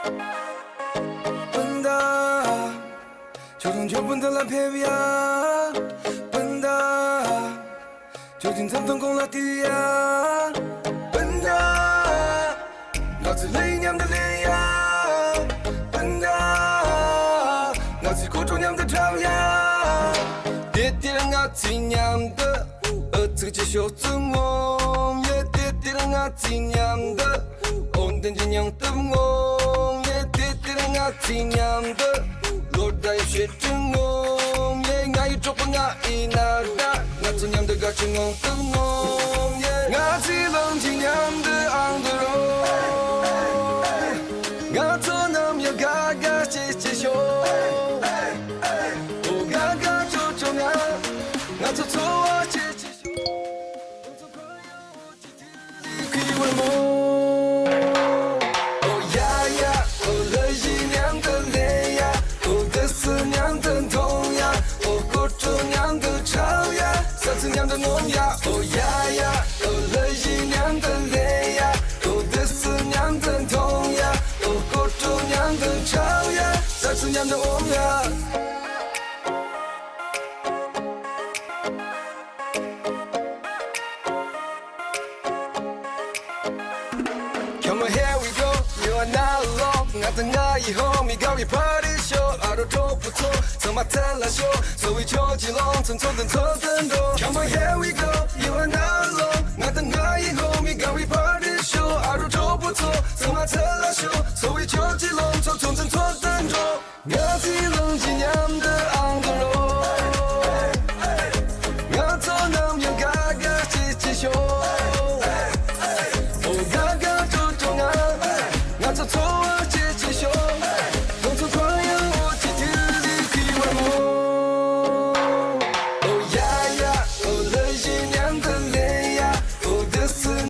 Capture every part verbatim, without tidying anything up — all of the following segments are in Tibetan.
སྤུན་ཟླ། ཁྱོད་དང་འཇོན་པོ་འདི་ལ་ཕེབས་ཡ། སྤུན་ཟླ། ཁྱོད་ཀྱི་འཛུམ་མདངས་གོང་ལ་བཏུད་ཡ། སྤུན་ཟླ། ང་ཚོ་ལས་མཉམ་དུ་ལས་ཡ། སྤུན་ཟླ། ང་ཚོའི་སྐོར་བྲོ་མཉམ་དུ་འཁྲབ་ཡ། དེ་དེར་ང་ཚོས་མཉམ་དུ། ཨུ་ཚུགས་ཀྱི་ཤོག་ཙི་ངོམ་ཡེ། དེ་དེར་ང་ཚོས་མཉམ་དུ། འོ་འདི་འདྲའི་སྙིང་སྟོབས་ངོམ་ཡེ། དེ་དེར་ང་ཚོས་མཉམ་དུ། ལོ་ཟླ་ཡི་བཤད་སྲིད་ངོམ་ཡེ། ང་ཡི་གྲོགས་པོ་ང་ཡི་ན་ཟླ། ང་ཚོ་མཉམ་དུ་དགའ་སྐྱིད་ངང་སྟབས་ངོམ་ཡེ། ང་ཚོའི་ལམ་གྱི་མཉམ་དུ་ཨང་དུ་རོ། ང་ཚོ་ནམ་ཡང་དགའ་དགའ་སྐྱིད་སྐྱིད་ཤོག། འོ་དགའ་དགའ་སྐྱོ་སྐྱོ་ང་། ང་ཚོ་འཚོ་བ་སྐྱིད་སྐྱིད་ཤོག། Come on, here we go, you are not alone. ང་དང་ང་ཡི་homie ཀ་བའི་party ཤོག། ཨ་རོ་གྲོགས་པོ་ཚོ་ཚང་མ་ཚལ་ལ་ཤོག། So we charge along ཚོ་ཚོ་དང་ཚོ་དང་འགྲོ། Come on, here we go, you are not alone. ང་དང་ང་ཡི་homie ཀ་བའི་party ཤོག། ཨ་རོ་གྲོགས་པོ་ཚོ་ཚང་མ་ཚལ་ལ་ཤོག། So we charge along ཚོ་ཚོ་དང་ཚོ་དང་འགྲོ། ང་ཚོའི་ལམ་གྱི་མཉམ་དུ་ཨང་དུ་རོ། ང་ཚོ་ནམ་ཡང་དགའ་དགའ་སྐྱིད་སྐྱིད་ཤོག། འོ་དགའ་དགའ་སྤྲོ་སྤྲོ་ང་། ང་ཚོ་འཚོ་བ་སྐྱིད་སྐྱིད་ཤོག། ཁོང་ཚོ་ཁོར་ཡང་འོ་ཅི་དུས་ལི་ཁི་བ་མོ། འོ་ཡ་ཡ། འོ་ལ་ཞི་མཉམ་དུ་ལེན་ཡ། འོ་དུ་སུ།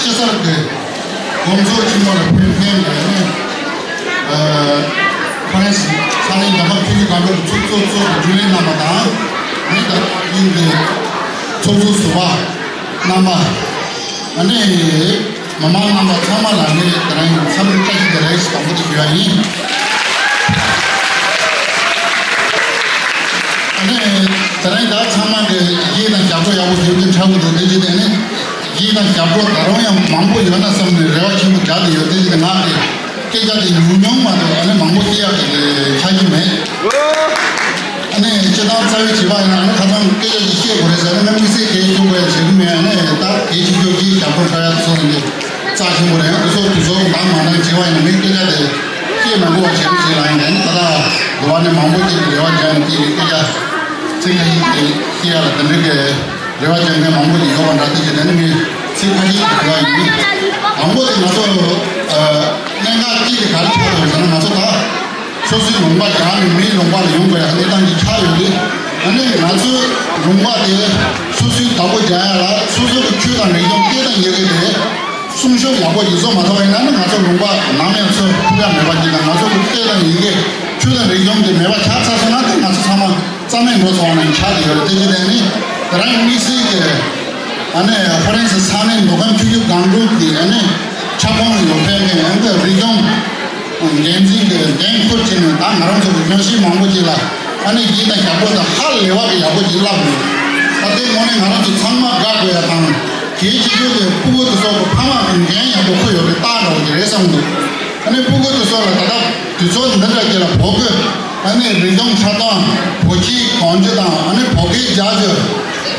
དཔྱིད་གསར་གྱི་དགོང་ཚོགས་ཆེན་མོ་ལ་ཕེབས་མཁན་གྱི་ཨ་ནི་ཨ་ཁོ་རང་ས་གནས་མདོ་ཁམས་ཆུ་བཞི་སྒང་དྲུག་གི་ཚོགས་གཙོ་གཙོས་པའི་རྒྱུན་ལས་རྣམ་པ་དང་ཨ་ནི་ད་ཡིན་གྱི་ཚོགས་གཙོ་ཟུར་པ་རྣམ་པ། ཨ་ནི་མི་མང་རྣམ་པ་ཚང་མ་ལ་ངས་དེ་རིང་འཚམས་འདྲི་བཀྲ་ཤིས་བདེ་ལེགས་དང་པོ་དེ་ཞུ་ཡ་ཡིན། ཨ་ནི་དེ་རིང་ད་ཚང་མ་གི་གཞས་དང་ཞབས་བྲོ་ཡག་པོ་ཞུ་རྒྱུ་འཁྲབ་གི་འདུག་དེ་བྱས་ཏེ་ཨ་ནི་གཞས་དང་ཞབས་བྲོ་ད་རུང་ཡང་མང་པོ་ཡོད་ན་བསམ་ནས་རེ་བ་ཆེན་པོ་བརྒྱབ་བསྡད་ཡོད། དེ་བྱས་ཏེ་ང་གི་སྐད་ཆ་དེ་ཉུང་ཉུང་མ་གཏོགས་ཨ་ནི་མང་པོ་བཤད་ཡག་གི་ཆགས་ཀྱི་མེད། ཨ་ནི་སྤྱིར་བཏང་རྩ་བའི་བྱིས་པ་ཡིན་ན་ཨ་ནི་ཁ་སང་སྐད་ཆ་ཞིག་བཤད་དགོས་རེད་ཟེར་ན་ཨ་ནི་དམིགས་བསལ་གལ་ཆེན་པོ་ཡང་བྱེད་ཀྱི་མེད། ཨ་ནི་ད་གལ་ཆེ་ཤོས་ཀྱི་ཞབས་བྲོ་འཁྲབ་ཡག་སོགས་ནི་རྩ་ཆེན་པོ་རེད། ཨ་ནི་སོགས་དུས་ཚོད་འདང་མ་འདང་བྱིས་པ་ཡིན་ན་མི་སྐད་ཆ་དེ་བཤད་མི་དགོས་པ་བྱེད་དུས་བྱེད་ལ་ཡིན་ན་ཨ་ནི་ད་ལྟ་འགྲོ་བ་ནི་མང་པོ་ཅིག་གི་རེ་བ་བརྒྱབ་ནས་དེ་ཡི་སྐད་ཆ་ཚིག་ཁ་ཤས་ཀྱི་བཤད་ཡག་ལ་དེ་འདྲ་གི་རེ་བ་བརྒྱབ་མཁན་མང་པོ་ཅིག་ཡོད་པ་འདྲ། དེ་བྱས་ཏེ་ཨ་ནི་ངས་ཚིག་ཁ་ཤས་ཀྱི་རེ་བ་ཡིན། མང་པོ་ཅིག་ང་ཚོ་ཨ་གནད་འགག་གཅིག་དེ་ག་རེ་ཆགས་འདུག་ཟེར་ན་ང་ཚོ་ད། སོ་སོའི་ལུང་པ་རྒྱག་ནས་མིའི་ལུང་པ་ལ་ཡོང་དགོས་ཡ་གནས་སྟངས་ཀྱི་ཆགས་ཡོད་དུས། ཨ་ནི་ང་ཚོའི་ལུང་པ་དེ་སོ་སོའི་བདག་པོ་རྒྱག་ཡ་ལ་སོ་སོ་གི་ཆོས་དང་རིག་གཞུང་སྐད་དང་ཡི་གེ་དེ་སྲུང་སྐྱོབ་ཡག་པོ་ཡིན་བཟོ་མ་ཐུབ་པ་ཡིན་ན་ནི་ང་ཚོ་ལུང་པ་ནམ་ཡང་ཚུར་ཐུབ་ཡ་མེད་པ་ཅིག་དང་། ང་ཚོ་གི་སྐད་དང་ཡི་གེ་ཆོས་དང་རིག་གཞུང་དེ་མེད་པ་ཆགས་ཚར་སོང་ན་དེ་ང་ཚོ་ཚང་མ་རྩ་མེད་འགྲོ་སོང་བ་ནང་ཆགས་ཀྱི་ཡོད་རེད། དེ་བྱས་ཏེ་ནི་དེ་རིང་དམིགས་བསལ་གྱི་ཨ་ནི་ཧྥ་རན་སི་ས་གནས་མདོ་ཁམས་ཆུ་བཞི་སྒང་དྲུག་གི་ཨ་ནི་ཁྱབ་ཁོངས་ལ་ཡོད་མཁན་གྱི་ཨ་ནི་རིག་གཞུང་འགན་འཛིན་གྱི་འགན་འཁུར་བྱས་ནས་ད་ང་རང་ཚོ་གི་ལྗོན་ཤིང་མང་པོ་ཅིག་ལ་ཨ་ནི་གཞས་དང་ཞབས་བྲོ་དང་ཧ་ལས་པ་གི་ཡག་པོ་ཅིག་བསླབས་ཡོད། ད་ལྟའི་ངོས་ནས་ང་རང་ཚོ་ཚང་མ་དགའ་དགོས་ཡ་དང་གལ་ཆེ་ཤོས་དེ་སྤུ་གུ་དེ་ཚོ་གི་ཕ་མ་གི་འགན་ཡག་པོ་ཁུར་ཡོད་པའི་རྟགས་འདྲ་བོ་ཅིག་རེད་བསམ་འདུག་ཨ་ནི་སྤུ་གུ་དེ་ཚོ་ལ་ད་ལྟ་དུས་ཚོད་འདི་འདྲ་ཅིག་ལ་བོད་སྐད་ཨ་ནི་རིག་གཞུང་འཁྲབ་སྟངས་བོད་སྤྱིའི་གོམས་གཤིས་དང་ཨ་ནི་བོད་སྐད་རྒྱག་རྒྱུ་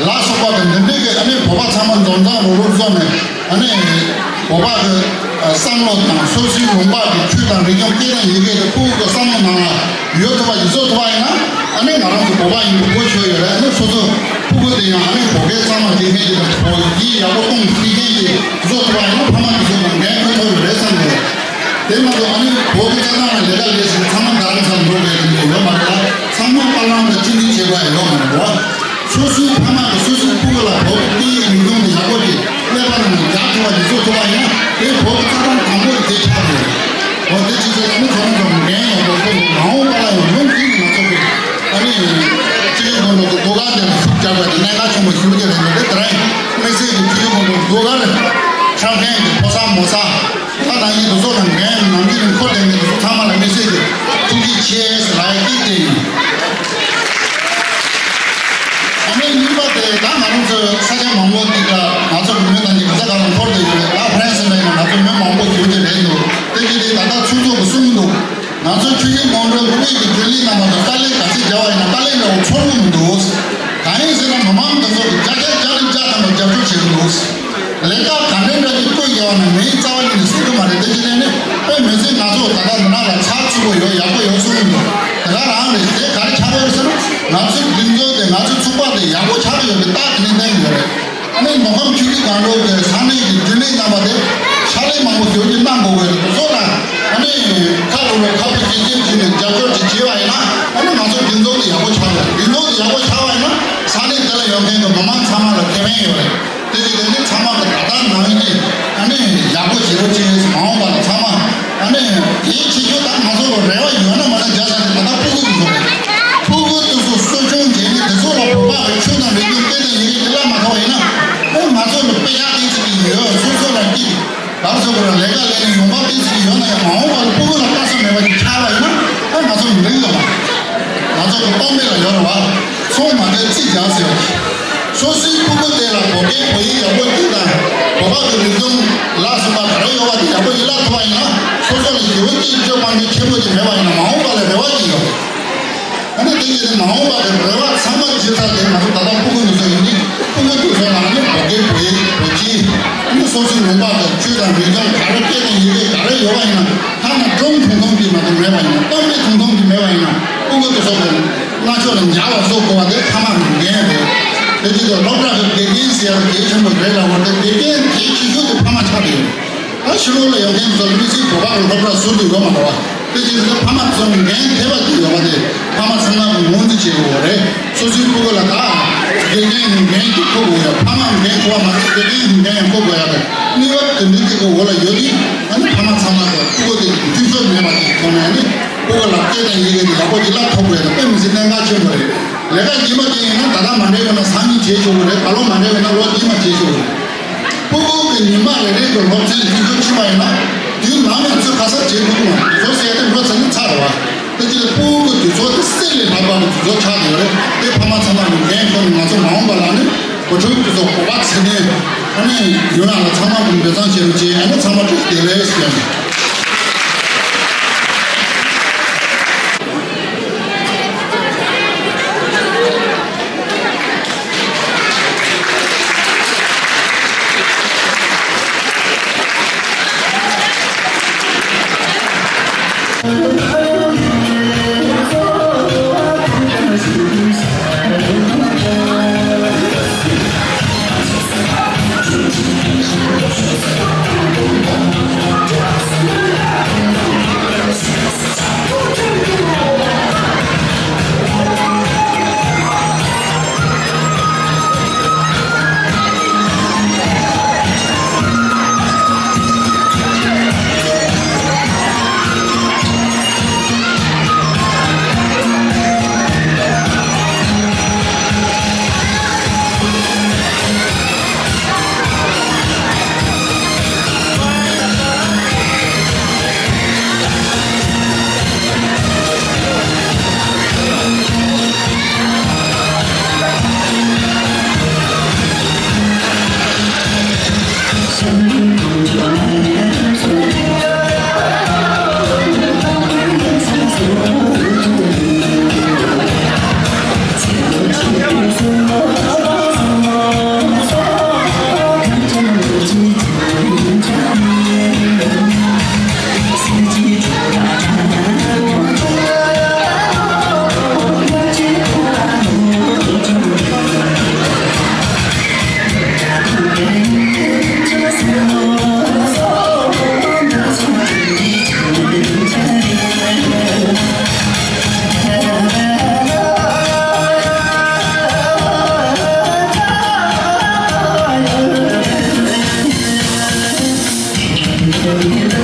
ལ་སོགས་པ་གི་འདི་འདྲའི་གི་ཨ་ནི་བོད་པ་ཚང་མ་འཛོམས་འཛོམས་རུག་རུག་བཟོས་ནས་ཨ་ནི་བོད་པ་གི་བསམ་བློ་དང་སོ་སོའི་ལུང་པ་གི་ཆོས་དང་རིག་གཞུང་སྐད་དང་ཡི་གེ་དེ་སྤུ་གུ་གི་བསམ་བློ་ནང་ལ་ཡོད་ཐུབ་པ་ཞིག་བཟོ་ཐུབ་པ་ཡིན་ན་ཨ་ནི་ང་རང་ཚོ་བོད་པ་ཡིན་པའི་གོ་ཆོད་ཡོད་རེད། ཨ་ནི་སོ་སོ་སྤུ་གུ་དེ་ཡང་ཨ་ནི་བོད་སྐད་གཙང་མ་བྱེད་མཁན་ཅིག་དང་བོད་ཡིག་ཡག་པོ་གཏོང་ཤེས་མཁན་ཅིག་བཟོ་ཐུབ་པ་ཡིན་ན་ཕ་མ་དེ་ཚོ་ལ་འགན་ཁུར་ཐུབ་ཡོད་རེད་བསམ་གི་རེད། དེ་མ་གཏོགས་ཨ་ནི་བོད་ཀྱི་རྩྭ་ཐང་ལ་ལས་ཀ་ལས་ཟིན་ཚང་མ་རྡ་རམ་ས་ལ་འགྲོ་དགོས་དེ་འདྲ་ཡོད་མ་རེད་ལ། ཚང་མ་པཱ་ལགས་ལ་སྤྱི་འཐུས་བྱེད་དགོས་ཡ་ཡོད་མ་རེད་བ། སོ་སོའི་ཕ་མ་དང་སོ་སོའི་སྤུ་གུ་ལ་བོད་ཀྱི་སྐད་ཡིག་རིག་གཞུང་དེ་ཡག་པོ་ཅིག་ཀླད་པ་ནང་ནས་རྒྱག་ཐུབ་པ་ཅིག་བཟོ་ཐུབ་པ་ཡིན་ན་དེ་བོད་ཀྱི་རྩྭ་ཐང་དང་པོ་དེ་ཆགས་ཡོད་རེད། འོ་དེ་ཅིག་བྱས་ན་ནི་ཚང་མ་ཚང་མ་འགན་ཡག་པོ་ཁུར་དགོས། མ་འོངས་པ་ལ་ཡང་ལུང་ཁུལ་ནས་ང་ཚོ་གི་ཨ་ནི་སྤྱི་འཐུས་ཁོང་ཚོ་གི་སྒོ་ཁ་འདི་ལ་ཤུགས་རྒྱག་པ་དེ་གནད་འགག་ཆེན་པོ་ཞེ་པོ་ཅིག་རེད་འདུག་དེ་དེ་རིང་དམིགས་བསལ་གྱི་སྤྱི་འཐུས་ཁོང་ཚོ་སྒོ་ཁ་ལ་འཁྲབ་མཁན་གྱི་ཕོ་གསར་མོ་གསར། ད་ནང་བཞིན་དེ་ཚོ་ལ་འགན་ནམ་རྒྱུན་ནས་འཁུར་བསྡད་མཁན་དེ་ཚོ་ཚང་མ་ལ་དམིགས་བསལ་གྱི་ཐུགས་རྗེ་ཆེ་ཟེར་ལབ་ཡ་གཅིག་དེ་ཡིན། ཨ་ནི་གཉིས་པ་དེ་ད་ང་རང་ཚོ་ས་ཆ་མང་པོ་འདི་ལ་ང་ཚོ་གི་མི་དང་གཉིས་ག་ས་ག་ལ་འཁོར་བསྡད་ཡོད་རེད། ད་ཧྥ་རན་སི་ལ་ཡིན་ན་ང་ཚོ་མི་མང་པོ་ཞེ་པོ་ཅིག་རེད་འདུག་དེ་བྱས་ཏེ་ད་ལྟ་ཚོགས་གཙོ་གིས་གསུངས་འདུག་ང་ཚོ་ཆོས་བརྒྱུད་ནང་ལོགས་དབུས་ཀྱི་རྒྱུན་ལས་རྣམ་པ་དང་དཀའ་ལས་ག་ཚོད་བརྒྱབ་པ་ཡིན་ན་དཀའ་ལས་འདྲ་བོ་ཚོར་གྱི་མི་འདུག་གང་ཡིན་ཟེར་ན་མི་མང་དེ་ཚོ་གིས་བརྒྱ་ཆ་བརྒྱ་ནས་བརྒྱ་ཐམ་པ་རྒྱབ་སྐྱོར་བྱེད་ཀྱི་འདུག་ལས་ཀ་ག་འདྲ་འདྲ་ཅིག་བཀོད་རྒྱག་ན་མིའི་རྩ་བ་ཉིད་ནས་ཟེར་གྱི་མ་རེད། དེ་བྱས་ནས་ནི་དཔེ་མི་སྲིད་ང་ཚོ་ད་ལྟ་འདི་ནང་ལ་ཚགས་ཚུད་པོ་ཡོད། ཡག་པོ་ཡོད་གསུངས་འདུག་དེ་ག་རང་རེད། དེ་ག་རེ་ཆགས་ཡོད་ཟེར་ན་ང་ཚོའི་འདི་ཚོ་དེ་ང་ཚོའི་ཚོགས་པ་དེ་ཡག་པོ་ཆགས་ཡོད་པའི་རྟགས་དེ་ནི་བསྟན་ཡོད་རེད། ཨ་ནི་མདོ་ཁམས་ཆུ་བཞི་སྒང་དྲུག་གི་ས་གནས་ཀྱི་རྒྱུན་ལས་རྣམ་པ་དེ་ཕྱག་ལས་མང་པོ་ཞེ་པོ་ཅིག་གནང་དགོས་ཀྱི་རེད། དེ་ཚོ་ལ་ཨ་ནི་ཁ་ལོ་ལོ་ཁ་པོ་ཞེ་ཅན་བྱས་ནས་རྒྱབ་སྐྱོར་ཅིག་བྱས་པ་ཡིན་ན་ཨ་ནི་ང་ཚོ་འདི་ཚོ་དེ་ཡག་པོ་ཆགས་ཡོད་རེད། འདི་ཚོ་དེ་ཡག་པོ་ཆགས་པ་ཡིན་ན་ས་གནས་དེ་ལ་ཡོད་མཁན་གྱི་མི་མང་ཚང་མ་ལ་ཁེ་ཕན་ཡོད་རེད། དེ་བྱས་ཏེ་ནི་ཚང་མ་གི་ད་ལྟ་ནང་བཞིན་ཨ་ནི་ཡག་པོ་བྱེད་རོགས་བྱེད། མ་འོངས་པ་ལ་ཚང་མ་ཨ་ནི་གལ་ཆེ་ཤོས་ད་ང་ཚོ་ལ་རེ་བ་ཡོད་ན་མ་ན་རྒྱ་ས་ནས་ད་ལྟ་སྤུ་གུ་དེ་ཚོ་རེད། སྤུ་གུ་དེ་ཚོ་གསོ་སྐྱོང་བྱེད་མཁན་དེ་ཚོ་ལ་བོད་པ་གི་ཆོས་དང་རིག་གཞུང་སྐད་དང་ཡི་གེ་དེ་བསླབ་མ་ཐུབ་པ་ཡིན་ན་ཨེ་ང་ཚོ་ལ་དཔེ་ཆ་ཏོག་ཙམ་ཅིག་ཡོད། སོ་སོ་ལ་སྐྱིད་ད་སོ་སོ་ལ་ལས་ཀ་ལས་ནས་ཡོང་འབབ་ཏོག་ཙམ་ཅིག་ཡོད་ན་ཡང་མ་འོངས་པ་ལ་སྤུ་གུ་ལ་དཀའ་ས་མེད་པ་ཅིག་ཆགས་པ་ཡིན་ན་ཨེ་ང་ཚོ་མི་འགྲིག་གི་བ། ང་ཚོ་གི་གཏོང་མེད་ལ་ཡོད་རེད་བ། ཚོང་མ་འདྲེ་རྩིས་རྒྱག་ཟེར་བ་ཅིག་སོ་སོའི་སྤུ་གུ་དེ་ལ་བོད་སྐད་བོད་ཡིག་ཡག་པོ་བསྟན་དང་བོད་པ་གི་རིག་གཞུང་ལ་སོགས་པ་ག་རེ་ཡོད་པ་དེ་ཡག་པོ་ཡིན་ལ་ཐུབ་པ་ཡིན་ན་སོ་སོ་ལ་ཞེ་པོ་ཅིག་སྤྱོད་པ་འདི་ཆེན་པོ་ཅིག་མེད་པ་ཡིན་ན་མ་འོངས་པ་ལ་རེ་བ་ཅིག་ཡོད། ཨ་ནི་དེ་ཡིན་ན་མ་འོངས་པ་གི་རེ་བ་ཚང་མ་བརྗེད་ཚར་ཏེ་ང་ཚོ་ད་ལྟ་སྤུ་གུ་འདི་ཚོ་ཡིན་དུས་སྤུ་གུ་འདི་ཚོ་ལ་ནི་བོད་སྐད་བོད་ཡིག་བོད་སྤྱི་ཨ་ནི་སོ་སོའི་ལུང་པ་དང་ཆོས་དང་རིག་གཞུང་ག་རེ་སྐད་དང་ཡི་གེ་ག་རེ་ཡོད་པ་ཡིན་ན་ཐ་ན་སྒྲུང་ཐུང་ཐུང་གཅིག་མ་གཏོགས་མེད་པ་ཡིན་ན་གཏམ་དཔེ་ཐུང་ཐུང་གཅིག་མེད་པ་ཡིན་ན་སྤུ་གུ་འདི་ཚོ་གི་རྣ་ཆོས་ལ་འཇགས་པ་བཟོ་དགོས་པ་དེ་ཕ་མ་གི་འགན་རེད། དེ་བཞིན་དུ་སློབ་གྲྭ་གི་དགེ་རྒན་ཟེར་ཡག་གལ་ཆེན་པོ་རེད་ལབ་པ་དེ་དགེ་རྒན་གལ་ཆེ་ཤོས་དེ་ཕ་མ་ཆགས་ཀྱི་ཡོད། ད་ཕྱི་ལོགས་ལ་ཡོད་མཁན་ཚོ་དམིགས་བསལ་བོད་པ་གི་སློབ་གྲྭ་ཟུར་དུ་ཡོད་མ་རེད་བ། དེ་བཞིན་དུ་ཕ་མ་ཚོ་འགན་ཐེབས་པ་ཅིག་ཡོད་པ་དེ་ཕ་མ་ཚང་མ་གི་ངོས་འཛིན་བྱེད་དགོས་པ་རེད། སོ་སོའི་སྤུ་གུ་ལ་ད་དགེ་རྒན་གྱི་འགན་ཅིག་འཁུར་དགོས་ཡ། ཕ་མ་གི་འགན་འཁུར་བ་མ་ཟད་དགེ་རྒན་གྱི་འགན་ཡང་འཁུར་དགོས་ཡ་རེད། གནས་བབ་དེ་འདྲའི་ཅིག་གི་འོག་ལ་ཡོད་དུས། ཨ་ནི་ཕ་མ་ཚང་མ་གི་སྤུ་གུ་དེ་མཐུན་ཕྱོགས་མེད་པ་དེ་མཐོང་ནས། ཨ་ནི་སྤུ་གུ་ལ་སྐད་དང་ཡི་གེ་དེ་ཡག་པོ་ཅིག་བསླབ་ཐུབ་དགོས་ན་དཔེ་མི་སྲིད་གནད་འགག་ཆེན་པོ་རེད། ལས་ཀ་རྗེས་མ་དེ་ཡིན་ན། ད་ལྟ་མ་འདྲ་བས་ན་སང་ཉིན་བྱེད་ཆོག་གི་རེད། ད་ལོ་མ་འདྲ་བས་ན་ལོ་རྗེས་མ་བྱེད་ཆོག་གི་རེད། སྤུ་གུ་གི་ཉི་མ་རེ་རེ་གི་སློབ་ཚན་མཐུན་ཕྱོགས་ཕྱིན་པ་ཡིན་ན། དུས་ནམ་ཡང་ཚོད་ག་ས་བྱེད་དགོས་ཀྱི་མ་རེད། དུས་ཚོད་ཟེར་ཡ་དེ་འགྲོ་ཚར་ནས་ཚར་རེད་བ། དེ་ཅི་ལ་སྤུ་གུ་གི་དུས་ཚོད་དེ་གསེར་ལས་ལྷག་པ་གི་དུས་ཚོད་ཆགས་བསྡད་ཡོད་རེད། དེ་ཕ་མ་ཚང་མ་ལ་འགན་ཁུར་ནས། ང་ཚོ་མ་འོངས་པ་ལ་ནི་གོ་ཁྲོའི་དུས་ཚོད་གོ་བ་ཚད་ནས། ཨ་ནི་ཡུན་རིང་ལ་ཚང་མ་གི་འབད་བརྩོན་བྱེད་རོགས་བྱེད། ཨ་ནི་ཚང་མ་བཀྲ་ཤིས་བདེ་ལེགས་ཞུ་ཡ་ཡིན།